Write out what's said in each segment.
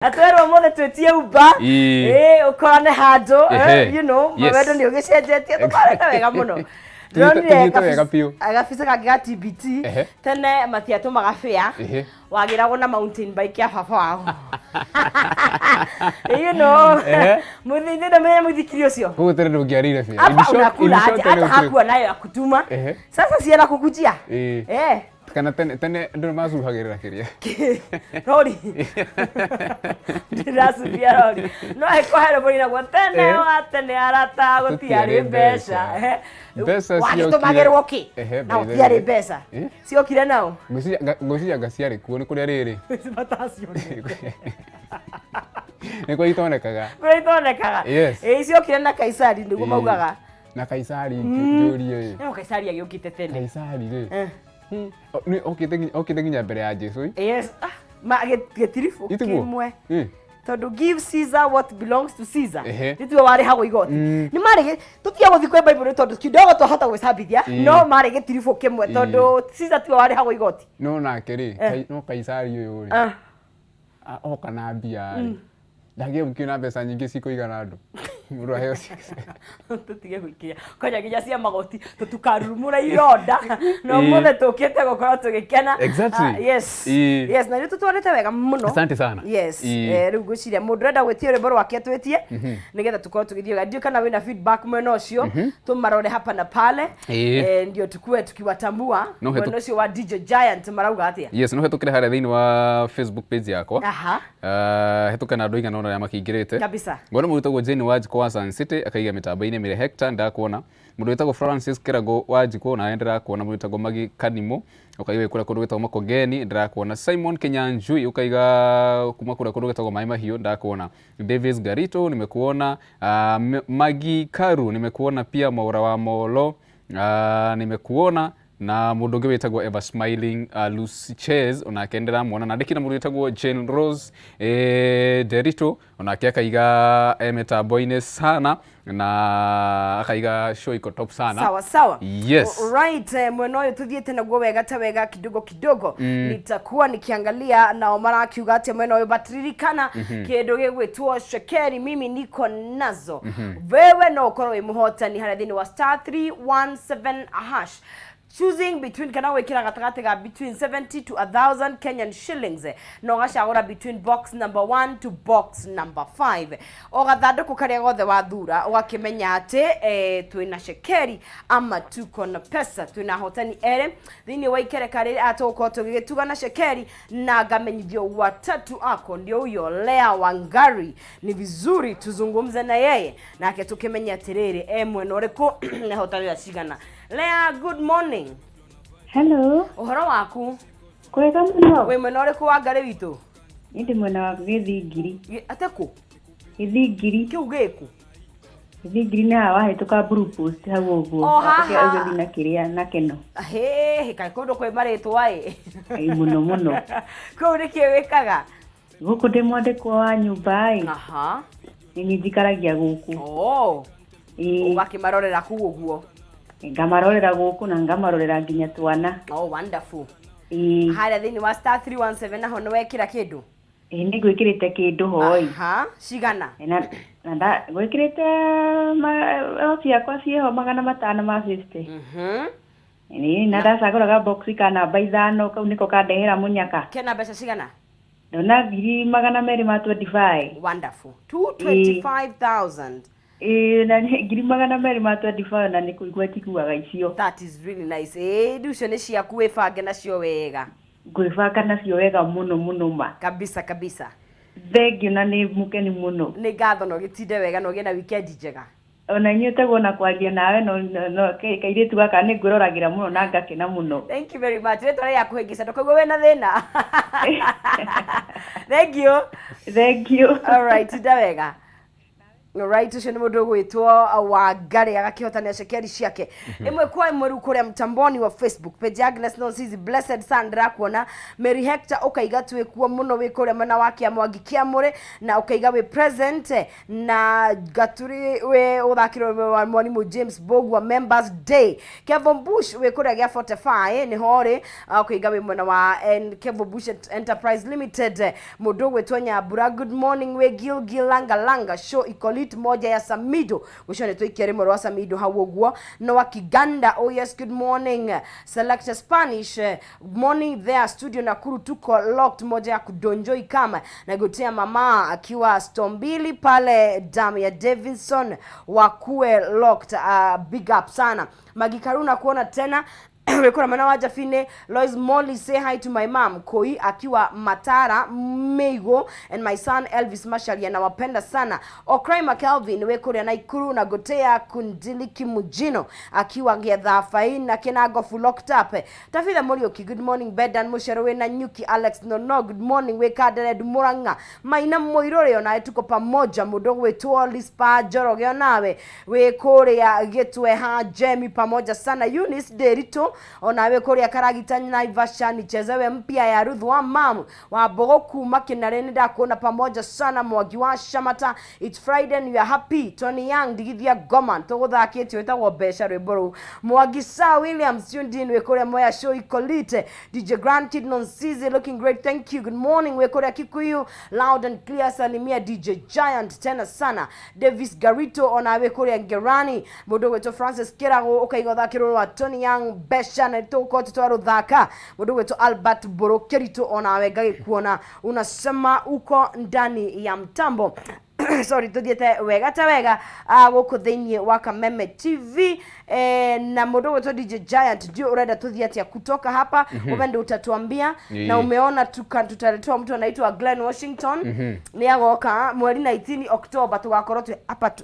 Na twerwo mũthĩ twĩtie Uber. Ĩĩ. Ĩĩ, ũkorane handũ, Ehe. mawendo nĩ ũgĩcenjetie, tũtwarĩte wega mũno. Ndĩronire Tũthiĩte wega biũ. Gabica kangĩ ga TBT. Tene matiatũmaga fare. Wagĩragwo na mountain bike ya baba wao. Mũthithĩ na mũithikiri ũcio. Koguo tene ndũngĩarĩire fare. Hapa In short- in unakula short, aje, tene hata ũtirĩ- hakuwa nayo ya kutuma. Sasa si anakukujia. Kana tene tene andũ nĩ macuhagĩrĩra kĩrĩa. Rori. Ndĩracubia rori. No ĩkũhe rũmũri naguo tene wa tene arata gũtiarĩ Gũtiarĩ mbeca. mbeca. Mbeca ciokire- Wagĩtũmagĩrwo kĩ? Ehe, Na by the gũtiarĩ way. mbeca. Ciokire nao? Ngwĩciria nga ciarĩ kuo nĩ kũrĩa rĩrĩ. Matacionete. Nĩ kũrĩa itonekaga. Kũrĩa itonekaga. Yes. Ĩĩ, ciokire na Kaisari nĩguo maugaga. Na Kaisari njũrie ĩ. No Kaisari agĩũkĩte tene. Kaisari rĩ. Nĩ okĩte nginya mbere ya Jesu ĩ? Yes. Ah, ma gĩtiribũ Itiguo? kĩmwe. Tondũ give Caesar what belongs to Caesar. Nĩtuo warĩhagwo igoti. Nĩ marĩ tũtige gũthiĩ kwĩ Bible tondũ kidogo twahota gwĩcambithia, no marĩ gĩtiribũ kĩmwe tondũ Caesar tiwe warĩhagwo igoti. No nake rĩ, no Kaisari ũyũ rĩ, oka na mbia rĩ, ndangĩamũkio na mbeca nyingĩ cikũigana andũ. Mũndũ aheo Tũtige gwĩkĩra kwanja nginya cia magoti tũtukarurumũra ironda na ũmũthĩ tũkĩte gũkorwo tũgĩkena. Ah, yes. Yes, na nĩ tũtwarĩte wega mũno. Asante sana. Yes. Rĩu ngwĩciria mũndũ ũrenda gwĩtia rwĩmbo rwake twĩtie nĩgetha tũkorwo tũgĩthiĩ wega. Ndiũĩ kana wĩna feedback mwena ũcio, tũmarore hapa na pale. Ndio tukue tukiwatambua No mwena ũcio wa DJ Giant marauga atĩa. Yes, no hetũkĩre harĩa thĩinĩ wa Facebook page yakwa. Hetũke na andũ aigana ũna arĩa makĩingĩrĩte. Kabisa. Ngona mũndũ wĩtagwo Jane Wanjikũ wa Sun City akaiga mĩtambo-inĩ mĩrĩ Hector ndakuona. Mũndũ wĩtagwo Francis Kĩrago Wanjikũ nawe ndĩrakuona. Mũndũ wĩtagwo Magi Kanimũ ũkaiga wĩ kũrĩa kũndũ gwĩtagwo Makongeni ndĩrakuona. Simon Kinyanjui ũkaiga kuma kũrĩa kũndũ gwĩtagwo Maĩ Mahiũ ndakuona. Davis Garito nimekuona. Magi Karu nimekuona pia. Mwaura wa Molo nimekuona. Na mũndũ ũngĩ wĩtagwo Ever Smiling Lucy Ches onake ndĩramuona na ndĩkina mũndũ wĩtagwo Jane Rose Derito onake akaiga mĩtambo-inĩ sana na akaiga show iko top sana. Sawa sawa. Yes. Right, mwena ũyũ tũthiĩte naguo wega ta wega kidogo kidogo. Nitakuwa nikiangalia nao marakiuga atĩa mwena ũyũ, but ririkana kĩndũ gĩgwĩtwo cekeri mimi niko nazo. Wewe no ũkorwo wĩ mũhotani harĩa thĩinĩ wa *317#, choosing between kana gwĩkĩra gatagatĩ ga between 70 to 1000 Kenyan shillings, na ũgacagũra between box number 1 to box number 5. O gathandũkũ karĩa gothe wathura ũgakĩmenya atĩ twĩna cekeri ama tuko na pesa. Twĩna ahotani erĩ thĩinĩ wa ikereka rĩrĩ atũgũkorwo tũgĩgĩtuga na cekeri, na ngamenyithio watatu ako ndio huyo Lea Wangari. Ni vizuri tuzungumze na yeye nake tukĩmenye atĩrĩrĩ e mwena ũrĩkũ ahotanĩra cigana. Lea, good morning. Hello. Ũhoro waku? Kwega mũno. Wĩ mwena ũrĩkũ wa Ngarĩ witũ? Niĩ ndĩ mwena wa Gĩthingiri. Atĩ kũ? Gĩthingiri. Kĩu gĩkũ? Gĩthingiri nĩ haha wahĩtũka Blue Post hau ũguo. O haha. Ũgĩthiĩ na kĩrĩa na Keno. Hĩhĩ, kaĩ kũndũ kwĩ marĩtwa ĩ. Ĩ mũno mũno. Kũu nĩkĩ wĩkaga? Gũkũ ndĩ mwandĩkwo wa nyũmba ĩ. Nĩ niĩ njikaragia gũkũ. Ĩ. Ũgakĩmarorera kũu ũguo? Ngamarorera gũkũ na ngamarorera nginya twana. Oh, wonderful. Ĩ. Harĩa thĩinĩ wa *317 naho nĩ wekĩra kĩndũ? Ĩ, nĩ ngwĩkĩrĩte kĩndũ ho ĩ. Cigana? Na ngwĩkĩrĩte ciakwa ciĩho 550. Ĩ, na ndacagũraga box ka namba 5, kau nĩko kandehera mũnyaka. Kena mbeca cigana? Ndona 225,000. Wonderful. 225,000. Ĩ, na nĩ 225,000 na nĩ kũigua njiguaga icio. That is really nice. Ĩ, rĩu icio nĩ ciaku wĩbange nacio wega. Ngwĩbanga nacio wega mũno mũno ma. Kabisa kabisa. Thengiũ na nĩ mũkeni mũno. Nĩ ngatho na ũgĩtinde wega na ũgĩe na weekend njega. Ona inyuĩ tegwo na kwaria nawe no kairĩtu gaka nĩ ngwĩroragĩra mũno na ngakena mũno. Thank you very much. Rĩtwa rĩa kũhĩngĩca ndũkaigua wĩna thĩna. Thank you. Thank you. All right, tinda wega. Right, ucio nĩ mũndũ ũgwĩtwo Wangari agakĩhotania cekeri ciake ĩmwe kwa ĩmwe. Rĩu kũrĩa mtamboni wa Facebook page ya Agnes Nonsizi Blessed Sandra kuona Mary Hector ũkaiga twĩkuo mũno, wĩ kũrĩa mwena wa Kĩamwangi Kĩamũrĩ na ũkaiga wĩ present na Gaturi wĩ ũthakĩrwo wa mwarimũ James Bogwa Members Day. Kevin Bush wĩ kũrĩa gĩa 45 nĩho rĩ, ũkaiga wĩ mwena wa Kevin Bush Enterprise Limited. Mũndũ ũgwĩtwo Nyambura, good morning, wĩ Gilgil Langa Langa show ikolit moja ya Samido gũcio nĩ tũikia rĩmwe rwa Samido hau ũguo. Noah Kiganda, oh yes, good morning. Selector Spanish, morning there studio Nakuru, tuko locked moja ya kudonjoi kama na gotea mama akiwa Stombili pale damu ya Davidson wakuwe locked. Big up sana Magi Karuna kuona tena wikora mwena wa Jafine. Lois Molly, say hi to my mom Koi akiwa Matara Meigo and my son Elvis Mashali, anawapenda sana. Okrai McKelvin wikuria Naikuru na Gotea Kundiliki Mujino akiwa Gethabai na Kinago full locked up. Tafitha Muriuki, good morning. Bedan Mushero wina Nyuki. Alex Nono, good morning, wĩ Kanderedu Murang'a. Maina Mũirũrĩ onawe tuko pamoja. Mũndũ gwĩtwo Lispa Njoroge onawe wĩ kũrĩa Gĩtweha Jemi, pamoja sana. Eunice Derito onawe kũrĩa Karagita Naivasha, nichezewe mpya ya Ruth wa mamu wa Mbogo kuma Kinarĩ, nĩ ndakuona pamoja sana. Mwangi wa Shamata, it's Friday and we are happy. Tony Young ndigithia ngoma tũgũthakĩtio ĩtagwo mbeca rwĩmbo rũu. Mwangi Sir Williams tuned in wĩ kũrĩa Mwea show ikolite. DJ Grandkid Nonsizi looking great, thank you, good morning, wĩ kũrĩa Kikuyu loud and clear. Salimia DJ Giant tena sana. Davis Garito ona wĩ kũrĩa Ngerani. Mũndũ gwĩtwo Francis Kĩrago ũkaiga ũthakĩrwo rwa Tony Young mbeca na tũgũkorwo tũtwarũthaka. Mũndũ gwĩtwo Albert Mbũrũ Kĩritũ onawe ngagĩkuona unasema uko ndani ya mtambo. Sorry, tuthiĩte wega ta wega gũkũ thĩinĩ wa Kameme TV na mũndũ gwĩtwo DJ Giant, ndio ũrenda tuthiĩ atĩa kutoka hapa? Wewe ndio utatuambia. Na umeona tutaletewa mtu anaitwa Glenn Washington, nĩ agoka mweri 19 October, tugakorwo twĩ hapa tu.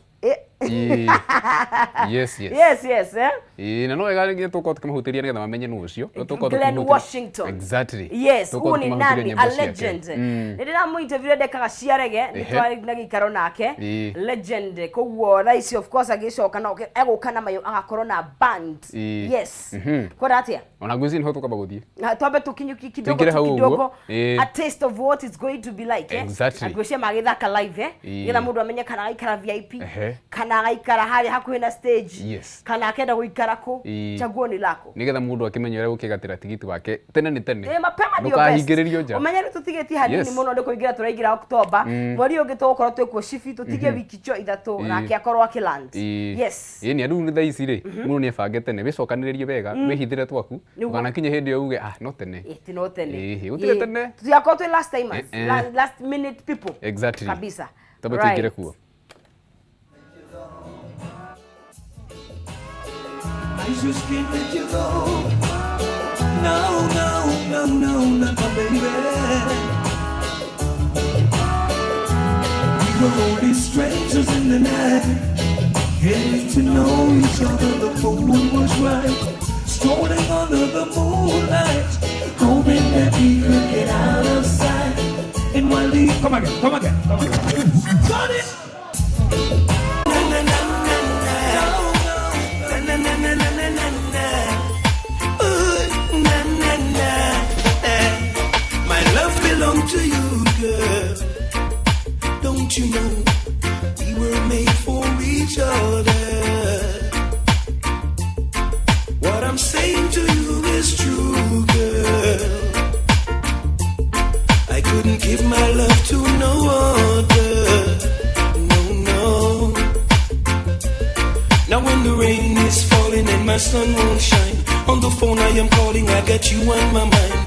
Yes. Yes, eh? Ĩĩ, na no wega rĩngĩ tũkorwo tũkĩmahutĩria nĩgetha mamenye nũ ũcio. Rĩu tũkorwo Glenn Washington. Exactly. Yes, Tũkorwo huyu ni tũkĩmahutĩria nani? nyĩmbo A ciake. legend. Nĩ ndĩramũ-interview ndekaga ciarege nĩ twarĩ na gĩikaro nake. Legend. Koguo thaa ici of course agĩcoka no egũka na mayũ agakorwo na band. Yes. Kwenda atĩa? Ona ngwĩciria nĩho tũkwamba gũthiĩ. Na twambe tukinyuki kidogo Tũingĩre tu hau ũguo. kidogo, a taste of what it's going to be like, eh? Exactly. Na ngwĩciria magĩthaka live, eh? Nĩgetha mũndũ amenye kana agaikara VIP, kana agaikara harĩa hakuhĩ na stage, kana akenda gũikara kũ. Chaguo ni lako. Nĩgetha mũndũ akĩmenye ũrĩa gũkĩgatĩra tigiti wake tene nĩ tene. Mapema ndio best. Ndũkahingĩrĩrio nja. Ũmenye rĩu tũtigĩtie hanini mũno nĩ kũingĩra tũraingĩra October. Mweri ũngĩ tũgũkorwo twĩkuo cibi, tũtige wiki cio ithatũ nake akorwo akĩland. Yes. Ĩĩ, nĩ rĩu thaa ici rĩ, mũndũ nĩ ebange tene, wĩcokanĩrĩrie wega, wĩhithĩre twaku, Nĩguo. ndũkanakinye hĩndĩ ĩyo uge ah no tene. Ĩ, ti no tene. Ĩĩ, gũtirĩ tene. Tũtigakorwo twĩ last timers, Eh, eh. Last minute people. Exactly. Kabisa. Twambe Right. tũingĩre kuo. I just can't let you go. No, no, no, no, not my baby. We were only strangers in the night, getting to know each other. The mood was right, strolling under the moonlight, hoping that we could get out of sight. And while we come again, come again, come again. Got it. Na, na, na, na, na. Na, na, na, na, na, na, na, na. Ooh, na, na, na. Eh. My love belongs to you, girl. Don't you know we were made for each other? What I'm saying to you is true, girl. I couldn't give my love to no other. No, no. Now when the rain is falling and my sun won't shine, on the phone I am calling, I got you on my mind.